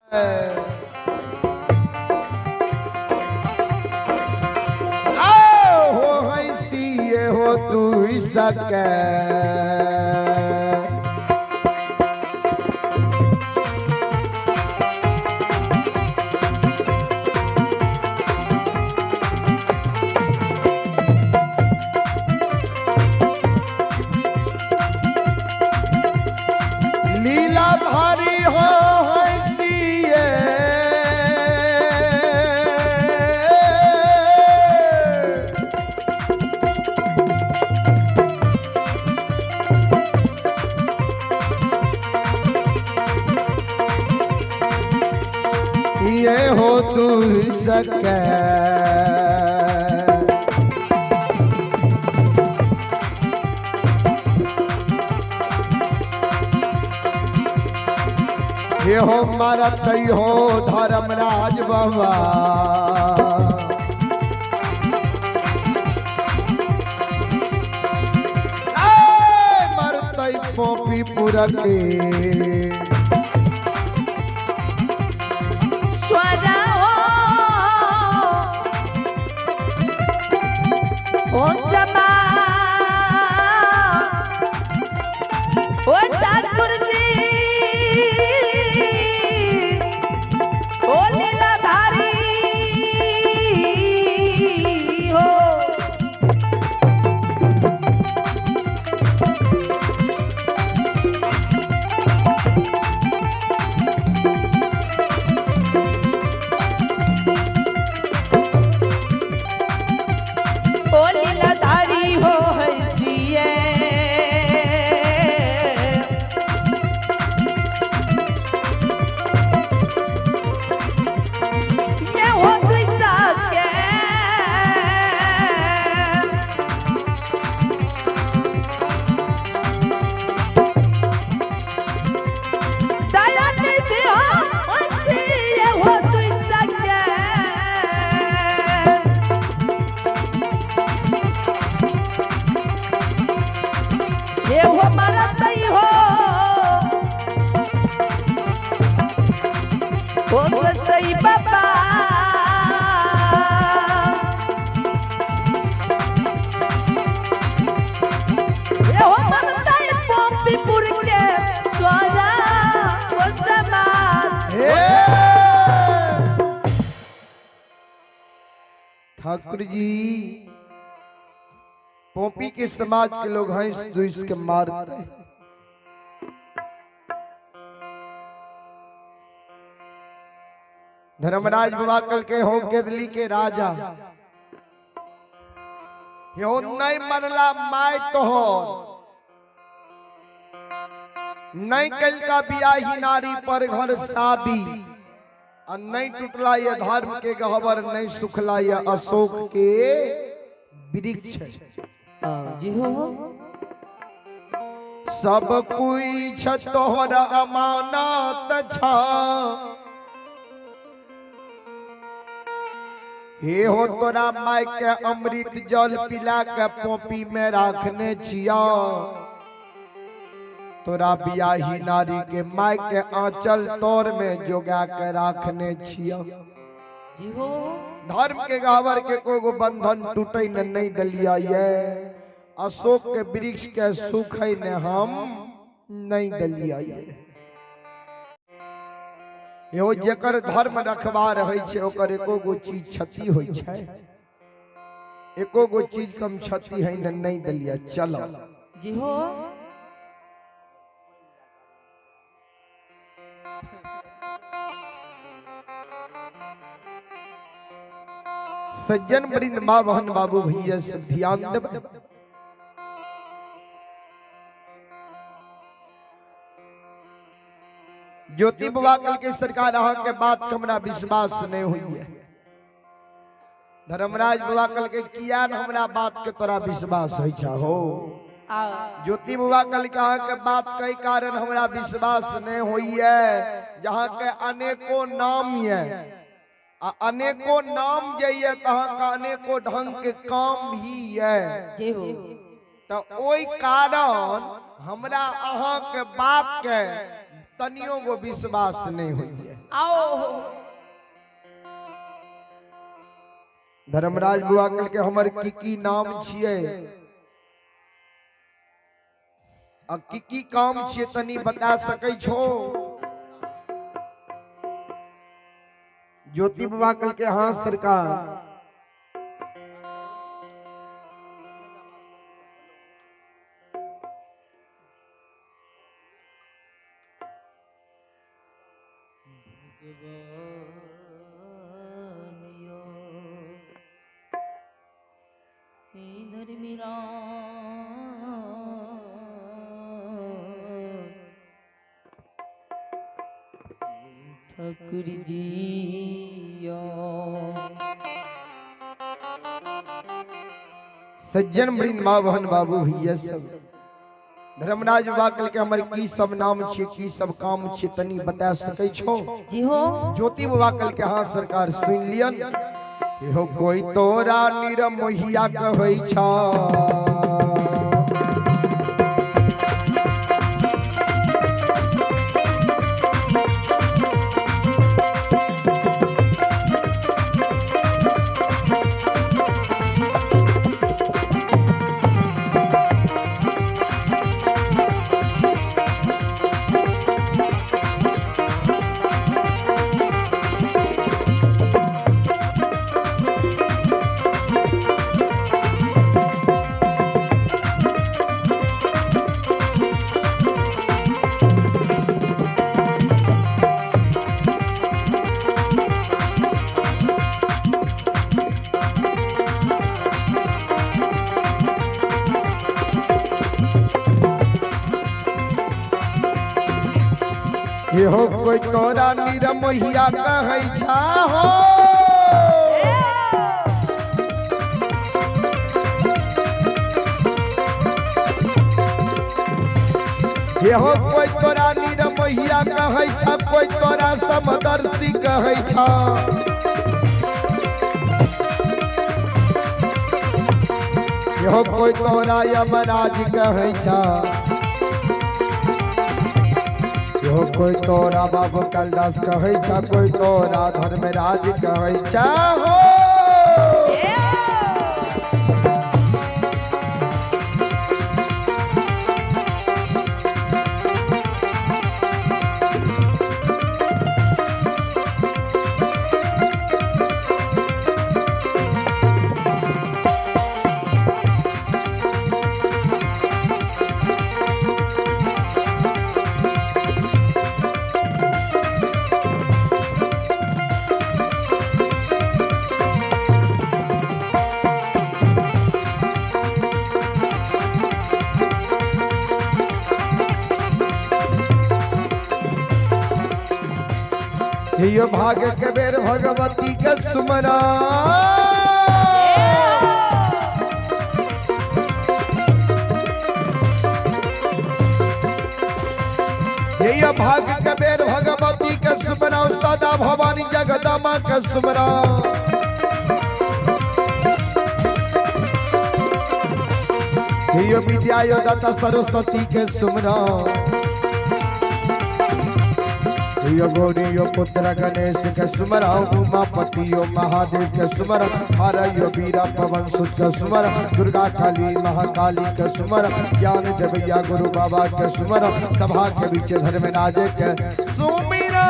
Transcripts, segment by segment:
हो हंसी हो तू सके लीला भारी हो हंसी ये हो तू सके ये हो मारत हो धर्मराज बाबा मरत पोपीपुर के स्वर हो ओ समा ओ ठाकुर जी ओ लीलाधारी हो। ओ लीलाधारी हो हंसिए ये हो तुझसा के दया निधि हो हंसिए हो तुझसा के। ये हो मरतई हो ओ गोसई बाबा ये हो मरतई पोपीपुर के स्वरा ओ समाज। ठाकुर जी पोपी के समाज के लोग हंस दुइस के मारते हैं। धर्मराज बाबा कल के हो केदली के राजा यो नहीं मनला my तो हो नहीं कल का बियाही नारी पर घर शादी और नहीं टूटला ये धर्म के गहबर नहीं सुखला ये अशोक के वृक्ष। जी हो सब कुछ तोहरा अमानत छा हे हो तोरा माय के अमृत जल पिला के पोपी में राखने छिया तोरा बियाही नारी के my के आंचल तोर में जोगा के राखने छिया। जी हो धर्म के गावर के कोगो बंधन टूटे न नहीं दलिया ये अशोक के वृक्ष के सुख है न हम नहीं दलिया ये। यो जेकर धर्म रखवार होइ छै ओकर एको गो चीज क्षति होइ छै एको गो चीज कम क्षति है न नहीं दलिया। चलो जी हो सज्जन वृंद माँ बहन बाबू भैया सब ध्यान देबै। ज्योति बाबा कल के सरकार अहाँ के बात के हमरा विश्वास नहीं हुई है। धर्मराज बाबा कल के किया न हमरा बात के तोरा विश्वास होइ छा हो। ज्योति बाबा कल के अहाँ के बात के कारण हमरा विश्वास नहीं हुई है। जहाँ के अनेकों नाम ये आ अनेकों नाम जे ये तहाँ का अनेकों ढंग के काम भी ये तो ओई कारण हमरा अहाँ के बात के तनियो गो विश्वास नहीं हुई है। आओ धर्मराज बुआ कहलकै हमर की की नाम छियै आ की की काम छियै तनी बता सकै छो? ज्योति बाबा कहलकै हाँ सरकार। ठाकुर जी। सज्जन वृंद माँ बहन बाबू भैया सब, धर्मराज बाबा कहलकै हमर की सब नाम छियै की सब काम छियै तनी बता सकै छो? जी हो। ज्योति बाबा कहलकै हाँ सरकार सुन लियन। इहो कोई तोरा निरमोहिया कहै छ, इहो कोई तोरा निरमोहिया कहै छा हो। इहो कोई तोरा निरमोहिया कहै छा, कोई तोरा समदर्शी कहै छा। इहो कोई तोरा यमराज कहै छा, यो कोई तोरा बाबू कलदास कहै छा, कोई तोरा धर्मराज कहै छा हो। यो भाग के बेर भगवती के सुमरा, यो भाग के बेर भगवती के सुमरा, सदा भवानी जगदम्बा के सुमरा। यो विद्या यो दाता सरस्वती के सुमरा, यो गौरी यो पुत्र गणेश के सुमरा, उमापति यो महादेव के सुमरा, हर यो वीरा पवन सुत के सुमरा, दुर्गा काली महाकाली के सुमरा, ज्ञान देवैया गुरु बाबा के सुमरा, सभा के बीच धर्मराज के सुमिरा।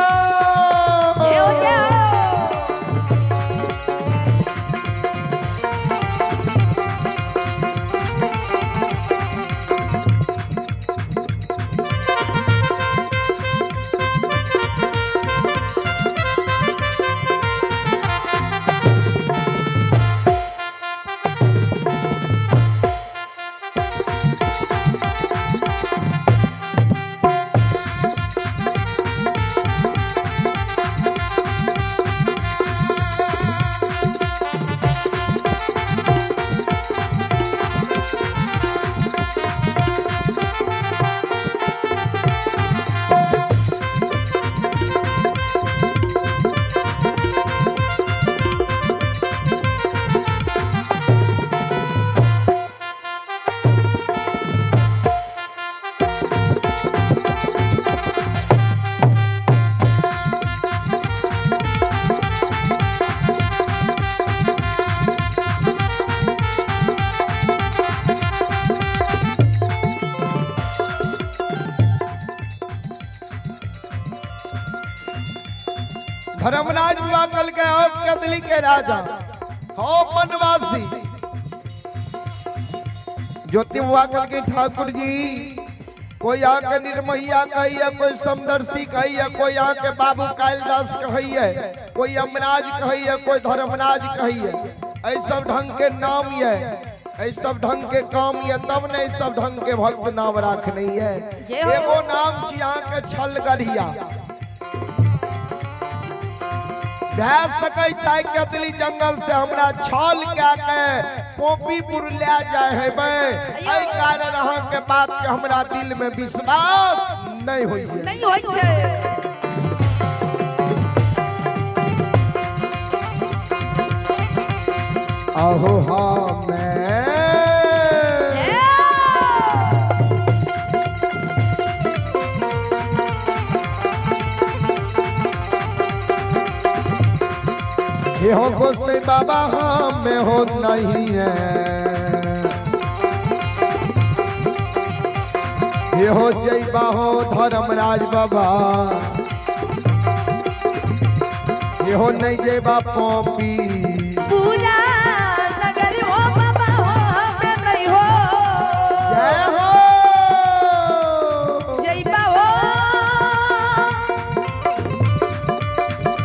धर्मराज बुआ कल के हो कदली के राजा हो वनवासी। ज्योति बुआ कल के ठाकुर जी कोई आके निर्महिया कहिए, कोई समदर्शी कहिए, कोई आके बाबू कालिदास कहिए, कोई अमराज कहिए, कोई धर्मराज कहिए, ऐ सब ढंग के नाम ये, ऐ सब ढंग के काम ये, तब ने सब ढंग के भक्त नाम राख नहीं है। एगो नाम छी अहाँ के छलगढ़िया। भए सकै छै कतली जंगल से हमरा छल कए के पोपीपुर ले जाय हेबै, एहि कारण अहाँ के बात के हमरा दिल में विश्वास नहीं होइए, नहीं होइ छै। अहो हमें ये हो गोसाई बाबा हमें हो नहीं है, ये हो जय हो धर्मराज बाबा, ये हो नहीं जय पोपी पूरा नगर हो बाबा हो हमें नहीं हो। जय हो जय हो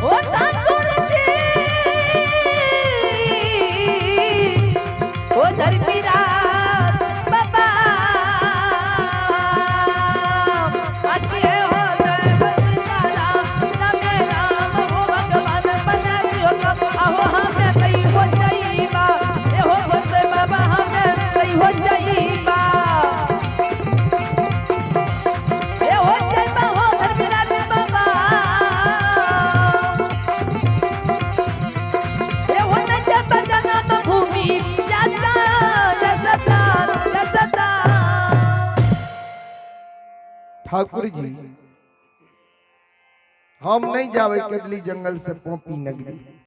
ओ ठाकुर जी ओ धर्मराज बाबा अति हो जय सीताराम राम राम हो भगवान बना दियो अहो हमें नहीं हो जाइबा, ए हो गोसाई बाबा हमें नहीं हो जाइबा, ए हो जाइबा हो धर्मराज बाबा, ए हो न जब जन्म भूमि जाता जसता जसता। ठाकुर जी हम नहीं जावे कदली जंगल से पोपी नगरी।